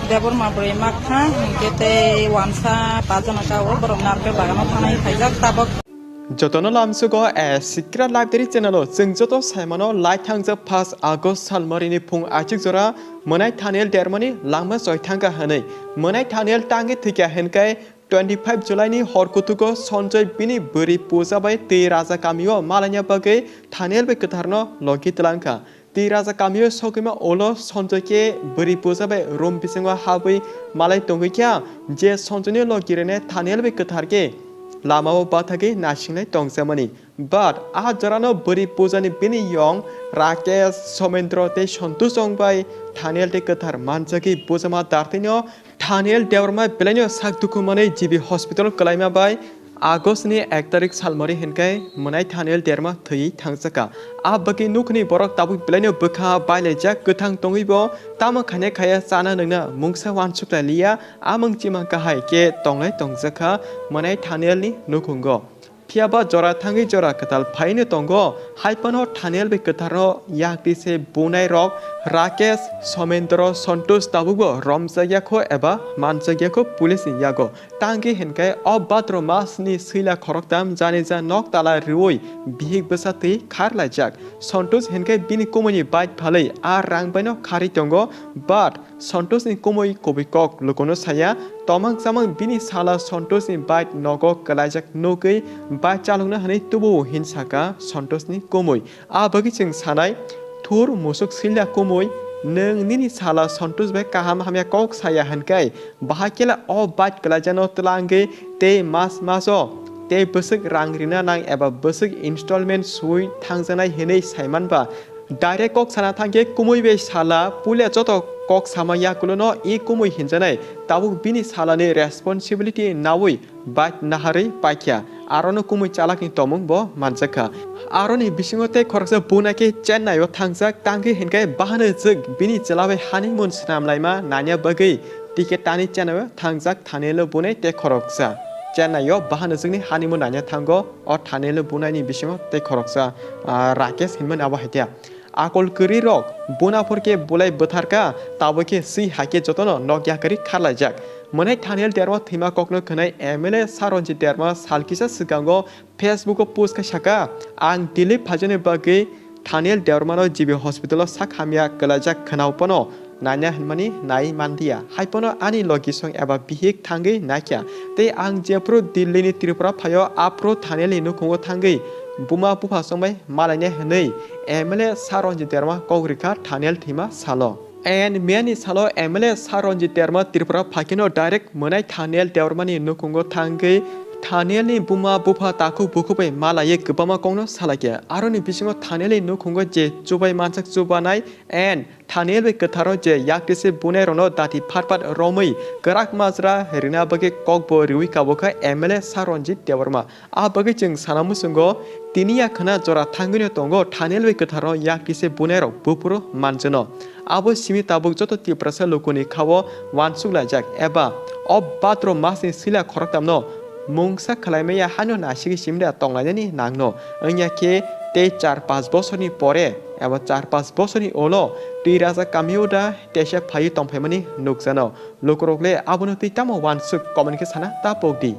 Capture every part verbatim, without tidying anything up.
Debor ma bwrwi mak tha, hinkhe tei wansa pajono ka o borok narwkhe bagano thanai khaijak tabok. Jotono lamsugo a Sikra Library channel o chwng joto saimano lai thangjak first August salmarini phung achik jora mwnai Thaniel dermani langma choi thangkha hwnwi. Mwnai Thaniel tangwi thwikha hwnkhai twenty five July ni hor kutugo Sanjoy bini bwrwi puja bai twi raja kamio malaina bagwi Thaniel bai kwtharno logi twlangkha. Twi raja kamio sokima ulo Sanjoy khe bwrwi puja bai room bisingo habwi malai tongwi kha, je Sanjoyni logi rene Thaniel bai kwthar khe lamao bathagwi nasinglai tongjakmani. But a jorano bwrwi pujani bini yong Rakesh, Somendro tei Santosh wng bai Thaniel tei kwthar manjagwi bujama dartino Thaniel Debbarma belaino sak dukhu manwi G B hospital kwlaima bai August ni ek tarik salmari hinkhai mwnai Thaniel Debbarma thwiwi thangjakha. A bagwi nukhni borok tabuk belaino bwkha bailaijak kwthang tongwibo tamo khaina khaya chana nwngna mungsa uansuk lai liya, a mung chima kahai khe tonglai tongjakha mwnai Thaniel ni nukhungo. Phiyaba jora thangwi jora kwtal phaino tongo, hai phano Thaniel bai kwtharno yakti se bunai rok Rakesh, Somendro, Santosh tabukbo romjakya kho eba manjakya kho police ni yago. Tangwi hinkhai o bhadro mas ni swila khoroktham janija nok tala rwui bihik bwsa twi khar laijak. Santosh hinkhai bini kumui ni bike phalwi a rang baino kharwi tongo, but Santosh ni kumui kubui kok lukuno saya, tomang chamang bini sala Santosh ni bike nogo kwlaijak nugwi bike chalokna hwnwi tubu hin saka Santosh ni kumui. A bagwi chwng sanai, thur musuk silya kumui, nwng nini sala Santosh bai kaham hamya kok saya hinkhai, bahai kela o bike kwlaijakno twlangwi tei mas maso tei bwswk rang rina nang eba bwswk installment sui thangjaknai hinwi saimanba, direct kok sana thangkhe kumui bai sala puila joto kok sama yakulono i kumui hinjanai, tabuk bini salani responsibility naui bike naharwi paikha, arono kumui chalakni tomung bo manjakha. Aroni bisingo tei khoroksa buna khe Chennai o thangjak, tangwi hinkhai bahano jwk bini chwla bai honeymoon swnam laima nanya bagwi ticket tani Chennai o thangjak Thaniel o bunai tei khoroksa. Chennai o bahano jwkni honeymoon nanya thango. O Thaniel bunaini bisingo tei khoroksa, ah, Rakesh hinmani abo hai khe. Akol kwrwi rok buna phor khe bulai bwtharkha, tabuk khe swi hai khe jotono nok yakarwi kharlaijak. Mwnai Thaniel Debbarma thwima kokno khwnai M L A Saranjit Debbarma sal kisa swkango Facebook o post khe saka, "Ang Delhi phaijani bagwi Thaniel Debbarmano G B hospital o sak hamya kwlaijak khwnao phano naina hwnmani nai manliya. Hai phano ani logi song eba bihik thangwi naikha. Tei ang jephru Delhi ni Tripura phaio aphru Thaniel ni nukhungo thangwi buma bupha song bai malaina hwnwi M L A Saranjit Debbarma kok rikha Thaniel thwima salo." And miyani salo M L A Saranjit Debbarma Tripura phaikeno direct mwnai Thaniel Debbarmani nukhungo thangwi Thaniel ni buma bupha takhuk bukhuk bai malaiwi kwbangma kokno salaikha. Aroni bisingo Thaniel ni nukhungo je chubai mansak chubanai and Thaniel bai kwtharo je yaktise bunai rokno dati phat phat romwi kwrak majra rina bagwi kokbo riwi kabukha M L A Saranjit Debbarma. A bagwi chwng sana muchungo, tini ya khwna jora thangwino tongo Thaniel bai kwtharo yaktise bunai rok buphuru manjano. Abo simi tabuk joto Tiprasa lukuni khao uansuk laijak eba o bhadro masni sila khoroktamno mungsa khwlaimaya haino nasigwi simda tonglainani nangno. Wngya khe tei char panch bosorni pore eba char panch bosorni ulo twi raja kamio da teisa phaiwi tongphaimani nukjano. Lukurok le abono twi tamo uansuk comment khe sana ta pok di.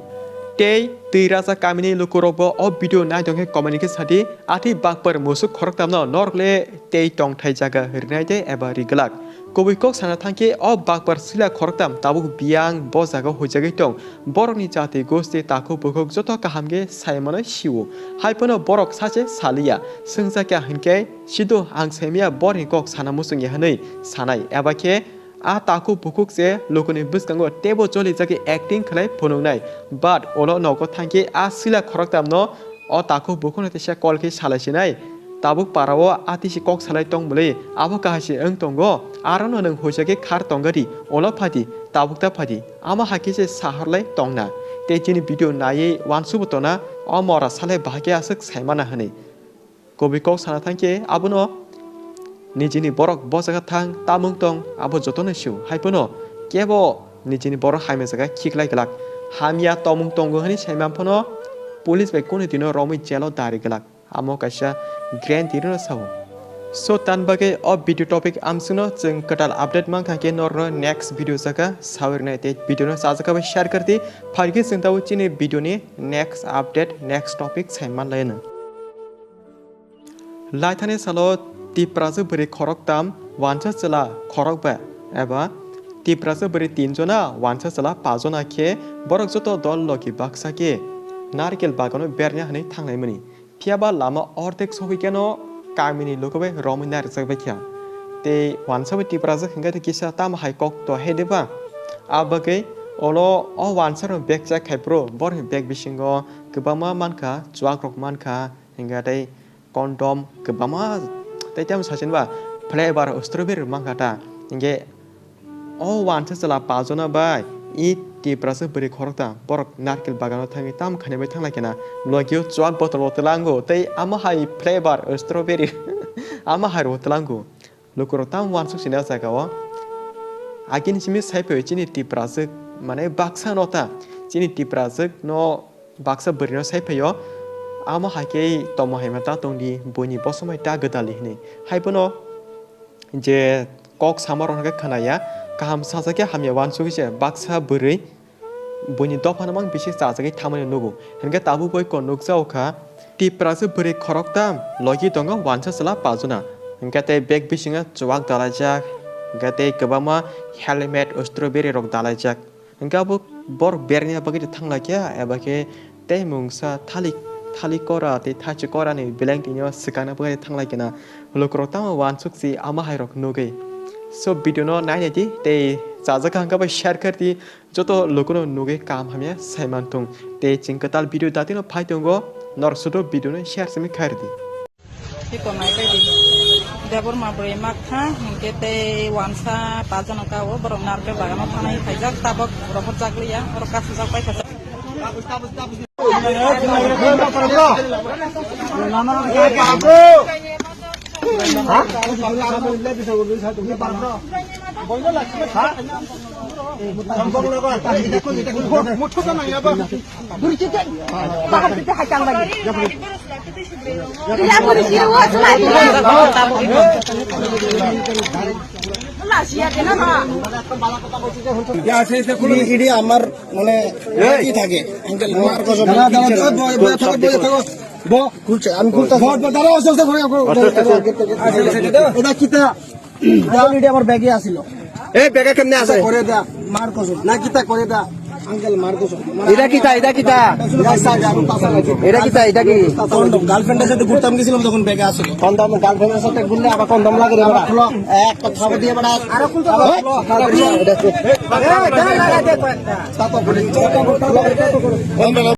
Tei twi raja kamini lukurokbo o video naitong khe comment khe sadi, atwi bakpar musuk khoroktamno norok le tei tongthai jaga rinai de eba ri glak. Kubui kok sana thangkhe o bakpar sila khoroktam tabuk biyang bo jaga huijagwi tong. Borokni jati gosti takhuk bukhuk joto kaham khe sai mano sio. Hai phano borok sache saliya. Swngjakya hinkhe sido ang saimaya borokni kok sana muchungya hwnwi sanai eba khe a takhuk bukhuk se lukuni bwskango teibo cholijagwi acting khlai phunuknai. But ulo nogo thangkhe a sila khoroktamno o takhuk bukhukno teisa call khe salai sinai. Tabuk parao atisi kok salai tong bwlwi abo kahai se wng tongo. Arono nwng huisa khe khar tongari, ulo phadi, tabuk ta phadi. Ama hai khe se sahorlai tongna. Tei chini video naiwi uansubo tona, o mora salai bahai khe aswk saimana hwnwi. Kubui kok sana thangkhe abono nijini borok bo jaga thang tamung tong abo jotono sio. Hai phano kebo nijini borok hamya jaga khiklai glak. Hamya tomung tongo hwnwi saimang phano police bai kunu dino romwi jail o dari glak. Amo kaisa guarantee rwno sao. So, tan bagwi o video topic amswkno chwng kwtal update mankha khe norno next video saka sawi rwnai tei video no chajak khe bai share khardi. Phaikhe chwng tabuk chini video ni next update, next topic sai manlaino. Laithani salo Tiprasa bwrwi khoroktham, wansa chwla khorokba eba Tiprasa bwrwi tinjona, wansa chwla pajona khe borok joto dol logi baksa khe narkel bagano berna hwnwi thangnaimani. Phiyaba lama ordek sogwi keno kamini luku bai romwi narijak bai kha. Tei wansa bai Tiprasa hwnkhe tei kisa tamo hai kok to he de ba? A bagwi olo o wansa rok bag chak khai phuru borokni bag bisingo kwbangma mankha, chuak rok mankha, hwnkhe tei condom kwbangma tei tamo sachin ba flavor strawberry rok mankha ta. Hwnkhe o wansa chwla pajona bai i Tiprasa bwrwi khoroktham borok narkel bagano thangwi tam khainai bai thanglai kena. Logio chuak bottle bo twlango tei amo hai flavor strawberry amo hai rok twlango. Lukurok tam wansuk sini o jaga o. Agini simi sai phai chini Tipraswk mane baksa no ta. Chini Tipraswk no baksa bwrwi no sai phai o. Amo hai khe tomo hai ma ta tong di, buini bosomai ta gwdali hwnwi. Hai bono je kok sama rok hwnkhe khwnaya, kaham sacha khe hamya wansugwi se baksa bwrwi buini dophano mang bisi chachagwi thamani nugo. Hwnkhe tabuk bai kon nukjao kha, Tiprasa bwrwi khoroktham logi tongo wansa chwla pajuna. Hwnkhe tei bag bisingo chuak dalaijak, hwnkhe tei kwbangma helmet, strawberry rok dalaijak. Hwnkhe abo borok berni bagwi thanglai khe, eba khe tei mungsa thalik, thalik kora tei thachi kora ni beleng tini o swkangna bagwi thanglai khe na. Lukurok tamo wansuk si ama hai rok nugwi. So video no nainai di tei chajak kha hwnkhe bai share khardi. Joto lukuno nugwi kaham hamya sai manthung. Tei chwng kwtal video datino phai tongo, norok sudo video no share simi khairdi. Tei tongnai tei di. Debor ma bwrwi mak kha, hinkhe tei wansa pajano ka o, borok narwkhe bagano thanai phaijak, tabok rohorjak liya, oro kasijak pai kha. ইডি আমার মানে কি থাকে? আঙ্কেল, মার কসম। দাঁড়া, দাঁড়া, দাঁড়া, বয়, বয়, থাকো, বয়, থাকো। ব-, খুলছে, আমি খুলতেছি। ব-, ব-, দাঁড়াও, আস্তে আস্তে করে, আস্তে আস্তে, আস্তে আস্তে। এটা কিতা? আঙ্কেল, এটা আমার ব্যাগে আছিল। এই ব্যাগে কেমনে আছে? করে দা, মার কসম। না, কিতা করে দা? আঙ্কেল, মার কসম। এটা কিতা? এটা কিতা? এটা কিতা? এটা কি? কন্ডম, গার্লফ্রেন্ডের সাথে ঘুরতাম গেছিলাম তখন ব্যাগে আছিল। কন্ডম গার্লফ্রেন্ডের সাথে ঘুরলে আবার কন্ডম লাগে রে বাবা। এক কথা দিয়ে বেটা। আরো খুলতে হবে। আরো খুলো, আরো খুলো। এটা কি? এই, দাঁড়া, দাঁড়া, দাঁড়া, দাঁড়া।